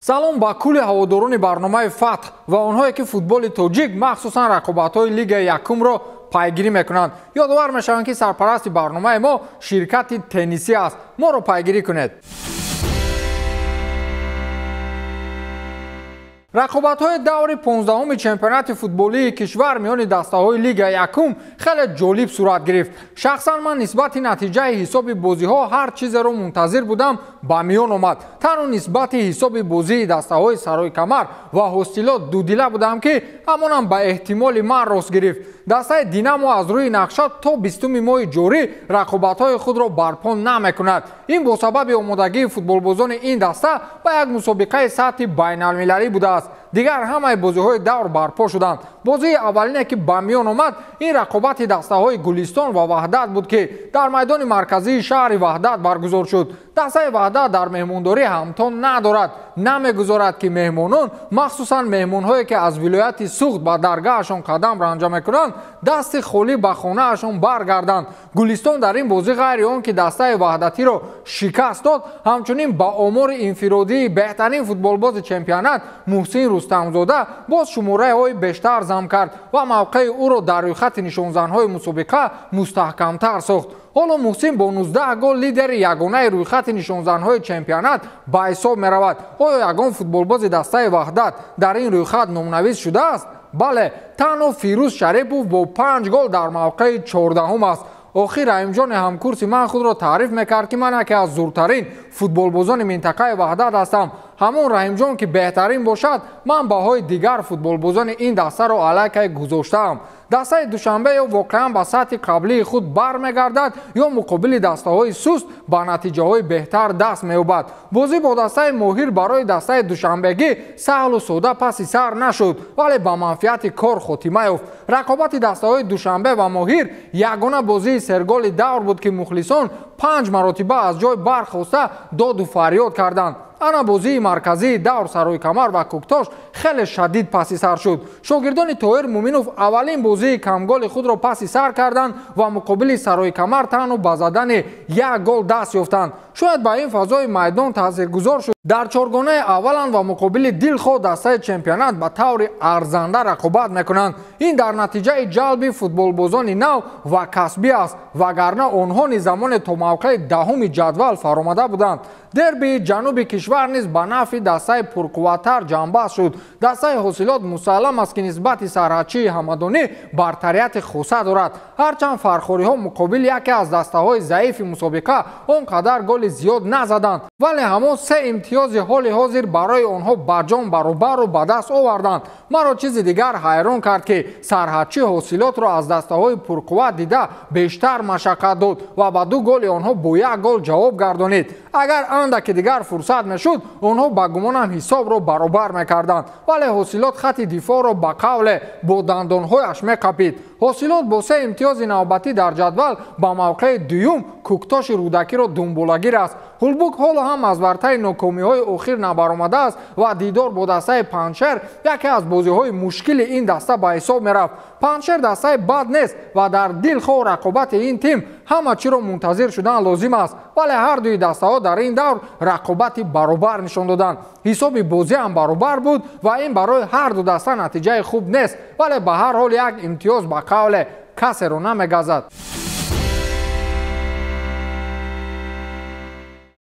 Салом ба кулли ҳаводорони барномаи Фатҳ ва онҳое ки футболи тоҷик, махсусан рақобатҳои Лигаи якумро пайгирӣ мекунанд. Ёдовар мешаванд, ки сарпарасти барномаи мо ширкати теннисӣ аст. Моро пайгирӣ кунед. Рақобатҳои даври 15-уми чемпионати футболии кишвар миёни дастаҳои Лигаи якум хеле ҷолиб сурат гирифт. Шахсан ман нисбати натиҷаи ҳисоби бозиҳо ҳар чизеро мунтазир будам, ба миён омад. Танҳо нисбати ҳисоби бозии дастаҳои Сарои Камар ва Ҳосилот дудила будам, ки ҳамонам ба эҳтимоли ман рост гирифт. Дастаи Динамо аз рӯи нақша то 20 моҳи ҷорӣ рақобатҳои худро барпо намекунад. Ин бо сабаби омодагии футболбозони ин даста ба як мусобиқаи сатҳи байналмилалӣ будааст. Дигар ҳамаи бозиҳои давр барпо шуданд. Бозии аввалине ки ба миён омад, ин рақобати дастаҳои Гулистон ва Ваҳдат буд, ки дар майдони марказии шаҳри Ваҳдат баргузор шуд. Дастаи Ваҳдат дар меҳмондорӣ ҳамто надорад, намегузорад, ки меҳмонон, махсусан меҳмонҳое ки аз вилояти Суғд ба даргоҳашон қадам ранҷа мекунанд, дасти холӣ ба хонаашон баргарданд. Гулистон дар ин бозӣ ғайри он ки дастаи Ваҳдатиро шикаст дод, ҳамчунин ба омори инфиродии беҳтарин футболбози чемпионат Муҳсин Рустамзода боз шумораҳои бештар зам кард ва мавқеи ӯро дар рӯйхати нишонзанҳои мусобиқа мустаҳкамтар сохт. Ҳоло Муҳсин бо 19 гол лидери ягонаи рӯйхати нишонзанҳои чемпионат ба ҳисоб меравад. Оё ягон футболбози дастаи Ваҳдат дар ин рӯйхат номнавис шудааст? Бале, танҳо Фирӯз Шарипов бо 5 гол дар мавқеи 14-ум аст. Охир Раҳимҷони ҳамкурси ман худро таъриф мекард, ки ман яке аз зуртарин футболбозони минтақаи Ваҳдат ҳастам. Ҳамон Раҳимҷон ки беҳтарин бошад, ман баҳои дигар футболбозони ин дастаро аллакай гузоштаам. Дастаи Душанбе ё воқеан ба сатҳи қаблии худ бармегардад, ё муқобили дастаҳои суст ба натиҷаҳои беҳтар даст меёбад. Бозӣ бо дастаи Моҳир барои дастаи душанбегӣ саҳлу сода паси сар нашуд, вале ба манфиати кор хотима ёфт. Рақобати дастаҳои Душанбе ва Моҳир ягона бозии серголи давр буд, ки мухлисон 5 маротиба аз ҷой бархоста доду фарёд карданд. Ана бозии марказии давр Сарои Камар ва Кӯктош хеле шадид паси сар шуд. Шогирдони Тоҳир Муминов аввалин бозии камголи худро паси сар карданд ва муқобили Сарои Камар танҳо ба задани як гол даст ёфтанд. Шояд ба ин фазои майдон таъсиргузор шуд. Дар чоргонаи авваланд ва муқобили дилхоҳ дастаи чемпионат ба таври арзанда рақобат мекунанд. Ин дар натиҷаи ҷалби футболбозони нав ва касбӣ аст, вагарна онҳо низ замоне то мавқеи 10-уми ҷадвал фаромада буданд. Дербии ҷануби кишвар низ ба нафъи дастаи пурқувваттар ҷамъбаст шуд. Дастаи Ҳосилот мусаллам аст, ки нисбати сарҳадчии ҳамадонӣ бартарияти хоса дорад. Ҳарчанд фархориҳо муқобили яке аз дастаҳои заифи мусобиқа он қадар голи зиёд назаданд, вале ҳамон 3 имтиёзи ҳоли ҳозир барои онҳо ба ҷон баробарро ба даст оварданд. Маро чизи дигар ҳайрон кард, ки сарҳадчи Ҳосилотро аз дастаҳои пурқувват дида бештар машаққат дод ва ба 2 голи онҳо бо 1 гол ҷавоб гардонид. Агар андаки дигар фурсат мешуд, онҳо ба гумонам ҳисобро баробар мекарданд, вале Ҳосилот хати дифоъро ба қавле бо дандонҳояш меқапид. Ҳосилот бо 3 имтиёзи навбатӣ дар ҷадвал ба мавқеи дуюм Кӯктоши Рӯдакиро думболагир аст. Ҳулбук ҳоло ҳам аз вартаи нокомиҳои охир набаромадааст ва дидор бо дастаи Панҷшер яке аз бозиҳои мушкили ин даста ба ҳисоб мерафт. Панҷшер дастаи бад нест ва дар дилхоҳ рақобати ин тим ҳама чиро мунтазир шудан лозим аст, вале ҳар дуи дастаҳо дар ин давр рақобати баробар нишон доданд. Ҳисоби бозӣ ҳам баробар буд ва ин барои ҳар ду даста натиҷаи хуб нест, вале ба ҳар ҳол як имтиёз ба қавле касеро намегазад.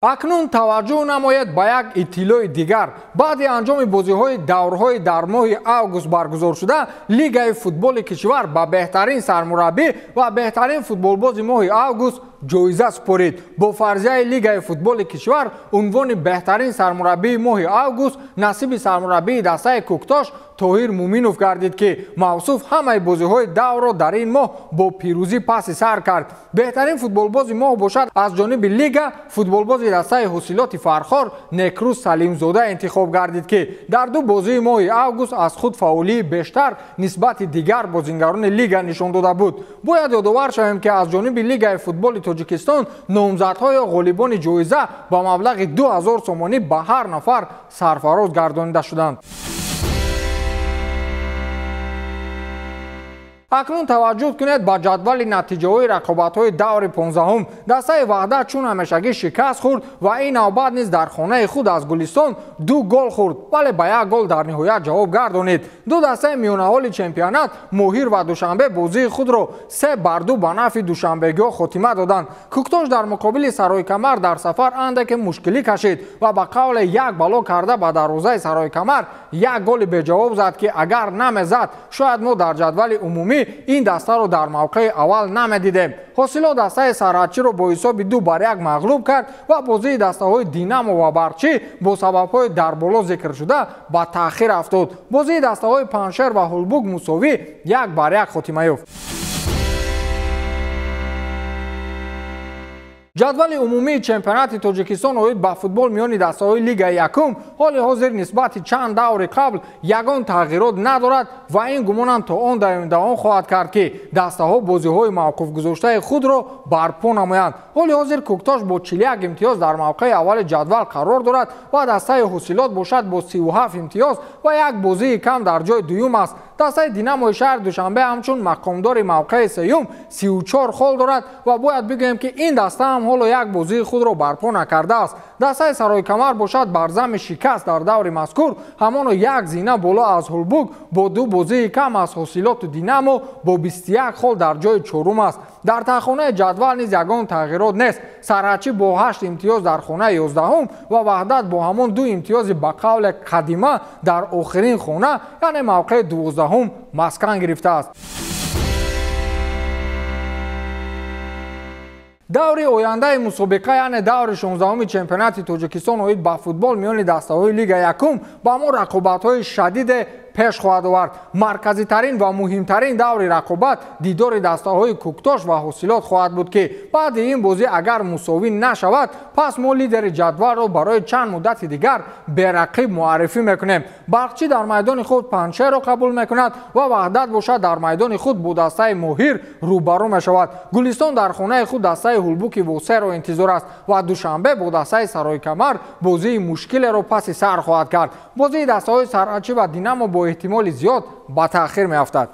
Акнун таваҷҷӯҳ намоед ба як иттилои дигар. Баъди анҷоми бозиҳои даврҳои дар моҳи август баргузор шуда, Лигаи футболи кишвар ба беҳтарин сармураббӣ ва беҳтарин футболбози моҳи август ҷоиза супорид. Бо фарзияи Лигаи футболи кишвар унвони беҳтарин сармураббии моҳи август насиби сармураббии дастаи Кӯктош Тоҳир Муминов гардид, ки мавсуф ҳамаи бозиҳои даврро дар ин моҳ бо пирӯзӣ паси сар кард. Беҳтарин футболбози моҳ бошад аз ҷониби лига футболбози дастаи Ҳосилоти Фархор Некрӯз Салимзода интихоб гардид, ки дар 2 бозии моҳи август аз худ фаъолии бештар нисбати дигар бозингарони лига нишон дода буд. Бояд ёдовар шавем, ки аз ҷониби Лигаи футболи Тоҷикистон номзадҳо ё ғолибони ҷоиза ба маблағи 2000 сомонӣ ба ҳар нафар сарфароз гардонида шуданд. Акнун таваҷҷӯҳ кунед ба ҷадвали натиҷаҳои рақобатҳои даври 15-ум. Дастаи Ваҳдат чун ҳамешагӣ шикаст хӯрд ва ин навбат низ дар хонаи худ аз Гулистон 2 гол хӯрд, вале ба 1 гол дар ниҳоят ҷавоб гардонид. Ду дастаи миёнаҳоли чемпионат Моҳир ва Душанбе бозии худро 3-2 ба нафъи душанбегиҳо хотима доданд. Кӯктош дар муқобили Саройкамар дар сафар андаке мушкилӣ кашид ва ба қавле як бало карда ба дарвозаи Саройкамар 1 голи беҷавоб зад, ки агар намезад, шояд мо дар ҷадвали умумӣ ин дастаро дар мавқеи аввал намедидем. Ҳосилот дастаи Сарҳадчиро бо ҳисоби 2-1 мағлуб кард ва бозии дастаҳои Динамо ва Барқчӣ бо сабабҳои дар боло зикршуда ба таъхир афтод. Бозии дастаҳои Панҷшер ва Ҳулбук мусовӣ 1-1 хотима ёфт. Ҷадвали умумии чемпионати Тоҷикистон оид ба футбол миёни дастаҳои Лигаи якум ҳоли ҳозир нисбати чанд даври қабл ягон тағйирот надорад ва ин гумонам то он давом хоҳад кард, ки дастаҳо бозиҳои мавқуфгузоштаи худро барпо намоянд. Ҳоли ҳозир Кӯктош бо 41 имтиёз дар мавқеи аввали ҷадвал қарор дорад ва дастаи Ҳосилот бошад бо 37 имтиёз ва як бозии кам дар ҷои дуюм аст. Дастаи Динамои шаҳри Душанбе ҳамчун мақомдори мавқеи сеюм 34 хол дорад ва бояд бигӯем, ки ин даста ҳам ҳоло як бозии худро барпо накардааст. Дастаи Саройкамар бошад бар зами шикаст дар даври мазкур ҳамоно як зина боло аз Ҳулбук бо 2 бозии кам аз Ҳосилоту Динамо бо 21 хол дар ҷои чорум аст. Дар тахонаи ҷадвал низ ягон тағйирот нест. Сарҳадчӣ бо 8 имтиёз дар хонаи 11-ум ва Ваҳдат бо ҳамон 2 имтиёзи ба қавле қадима дар охирин хона, яъне мавқеи 12-ум маскан гирифтааст. Даври ояндаи мусобиқа, яъне даври 16-уми чемпионати Тоҷикистон оид ба футбол миёни дастаҳои Лигаи якум ба мо рақобатҳои шадиде пеш хоҳад овард. Марказитарин ва муҳимтарин даври рақобат дидори дастаҳои Кӯктош ва Ҳосилот хоҳад буд, ки баъди ин бозӣ агар мусовӣ нашавад, пас мо лидери ҷадвалро барои чанд муддати дигар берақиб муаррифӣ мекунем. Барқчӣ дар майдони худ Панҷшерро қабул мекунад ва Ваҳдат бошад дар майдони худ бо дастаи Моҳир рӯбарӯ мешавад. Гулистон дар хонаи худ дастаи Ҳулбуки Восеро интизор аст ва Душанбе бо дастаи Саройкамар бозии мушкилеро паси сар хоҳад кард. Бозии дастаҳои Сарҳадчӣ ва Динамо бо эҳтимоли зиёд ба таъхир меафтад.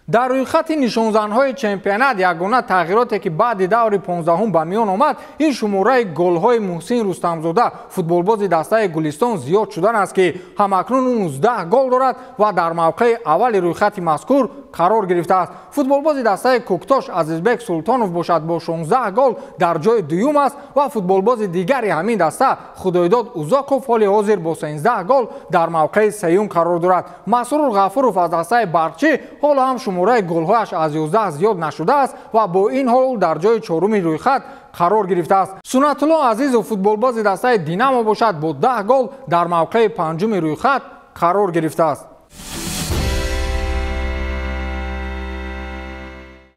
Дар рӯйхати нишонзанҳои чемпионат ягона тағйироте, ки баъди даври 15-ум ба миён омад, ин шумораи голҳои Муҳсин Рустамзода, футболбози дастаи Гулистон, зиёд шудан аст, ки ҳамакнун 19 гол дорад ва дар мавқеи аввали рӯйхати мазкур қарор гирифтааст. Футболбози дастаи Кӯктош Азизбек Султонов бошад бо 16 гол дар ҷои дуюм аст ва футболбози дигари ҳамин даста Худойдод Узоқов ҳоли ҳозир бо 13 гол дар мавқеи сеюм қарор дорад. Масрур Ғафуров аз дастаи Барқчӣ ҳоло ҳам шумораи голҳояш аз 11 зиёд нашудааст ва бо ин ҳол дар ҷои чоруми рӯйхат қарор гирифтааст. Сунатулло Азизов, футболбози дастаи Динамо бошад бо 10 гол дар мавқеи панҷуми рӯйхат қарор гирифтааст.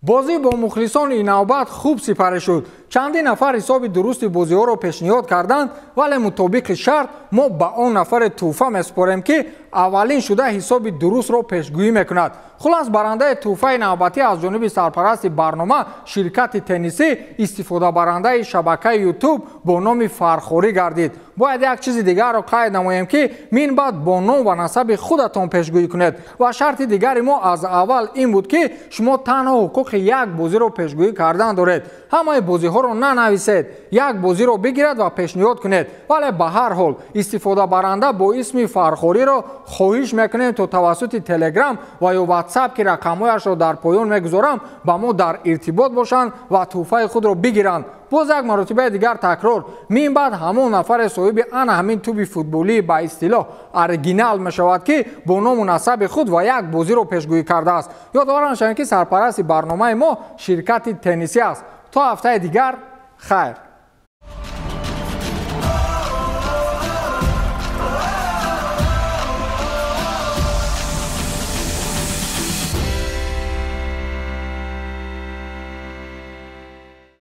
Бозӣ бо мухлисон ин навбат хуб сипарӣ шуд. Чандин нафар ҳисоби дурусти бозиҳоро пешниҳод карданд, вале мутобиқи шарт мо ба он нафаре тӯҳфа месупорем, ки аввалин шуда ҳисоби дурустро пешгӯӣ мекунад. Хулас, барандаи тӯҳфаи навбатӣ аз ҷониби сарпарасти барнома ширкати теннисӣ, истифодабарандаи шабакаи Ютуб бо номи Фархорӣ гардид. Бояд як чизи дигарро қайд намоем, ки минбаъд бо ном ва насаби худатон пешгӯӣ кунед ва шарти дигари мо аз аввал ин буд, ки шумо танҳо ҳуқуқи як бозиро пешгӯӣ кардан доред. Ҳамаи бозиҳоро нанависед, як бозиро бигирад ва пешниҳод кунед. Вале ба ҳар ҳол истифодабаранда бо исми Фархориро хоҳиш мекунем, то тавассути Телеграм ва ё Ватсап, ки рақамҳояшро дар поён мегузорам, ба мо дар иртибот бошанд ва тӯҳфаи худро бигиранд. Боз як маротибаи дигар такрор, минбаъд ҳамон нафаре соҳиби ана ҳамин тӯби футболии ба истилоҳ оригинал мешавад, ки бо ному насаби худ ва як бозиро пешгӯӣ кардааст. Ёдовар мешавем, ки сарпарасти барномаи мо ширкати теннисӣ аст. То ҳафтаи дигар, хайр.